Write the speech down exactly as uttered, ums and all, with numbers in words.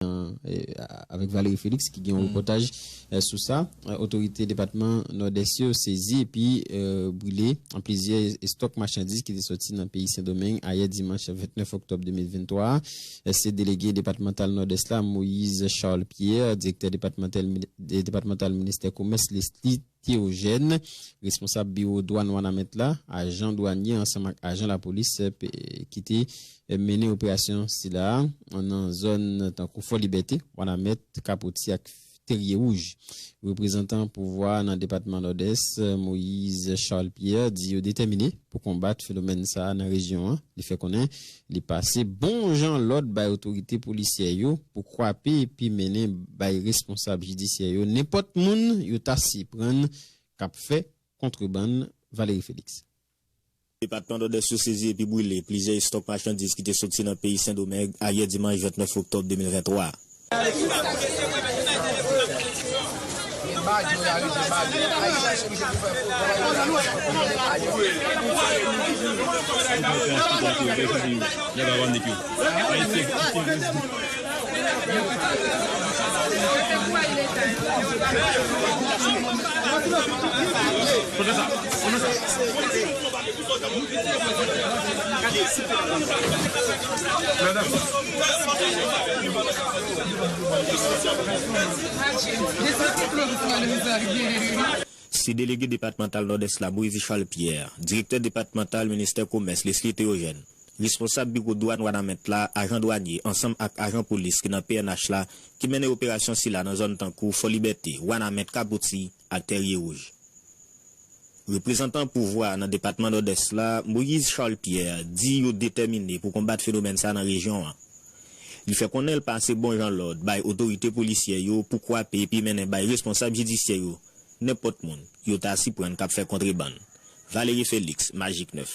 eh, avèk Valérie Félix ki gen yon repòtaj, eh, sou sa. Eh, otorite depatman Nòdès yo sezi epi, eh, brile plizyè estòk machandiz ki te sòti nan peyi Sendomeng ayè dimanch vennèf òktòb de mil venntwa a. Eh, se delege depatmantal Nòdès la, Moïse Charles Pierre, direktè depatmantal, depatmantal ministè komès, Leslie Théogène, responsab biwo dwàn Wanament la, ajan dwanye ansanm ak ajan lapolis, eh, pe-, ki te, eh, mennen operasyon sila a nan zòn tankou Fò Libète, Wanament, Kapoti ak Terye Wouj. Reprezantan pouvwa a nan depatman Nòdès, eh, Moïse Charles Pierre, di yo detèmine pou konbat fenomèn sa a nan rejyon an. Li fè konnen li pase bon jan lòd bay otorite polisyè yo pou kwape epi mennen bay responsab jidisyè yo nenpòt moun yo ta siprann k ap fè kontrebann. Valérie Félix. Depatman Nòdès yo sezi epi brile plizyè estòk machandiz ki te soti nan peyi Sendomeng ayè dimanch vennèf òktòb de mil venntwa a. Se delege depatmantal Nòdès la, Moïse Charles Pierre, direktè depatmantal ministè komès, Leslie Théogène, responsab biwo dwàn Wanament la, ajan dwanye, ansanm ak ajan polis ki nan P N H la, ki mennen operasyon sila nan zòn tankou Fò Libète, Wanament, Kapoti ak Terye Wouj. Reprezantan pouvwa a nan depatman Nòdès la, Moïse Charles Pierre, di yo detèmine pou konbat fenomèn sa nan rejyon an. Li fè konnen l pase bon jan lòd bay otorite polisyè yo pou kwape epi mennen bay responsab jidisyè yo nenpòt moun yo ta siprann k ap fè kontrebann. Valérie Félix, Magik nèf.